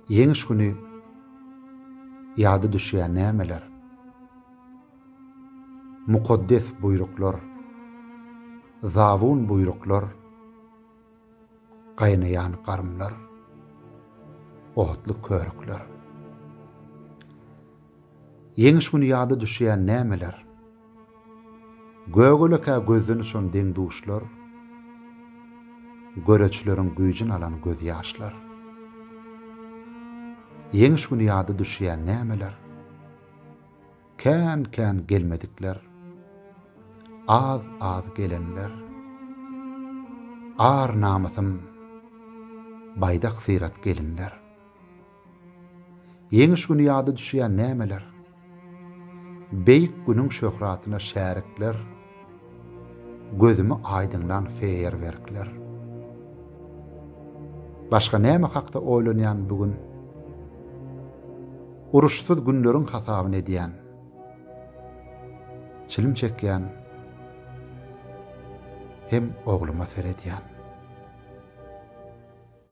Ýeňiş güni ýada düşýän nämeler? Mukaddes buýruklar, zabun buýruklar, gaýnaýan garymlar, otly körükler. Ýeňiş güni ýada düşýän nämeler? Gögelekä gözden uçan deň-duşlar, Göreçleriň güýjün alan gözýaşlar. Ýeňiş güni ýada düşýän nämeler? Kän-kän gelmedikler, az-az gelenler. Ar-namysym, baýdak syrat gelinler. Ýeňiş güni ýada düşýän nämeler? Beýik günüň şöhratyna şärikler, Gözümi aýdyňlan feýerwerkler. Başga näme hakda oýlanýan bu gün? Uruşsyz günleriň hasabyny edýän. Çilim çekýän hem ogluma seredýän.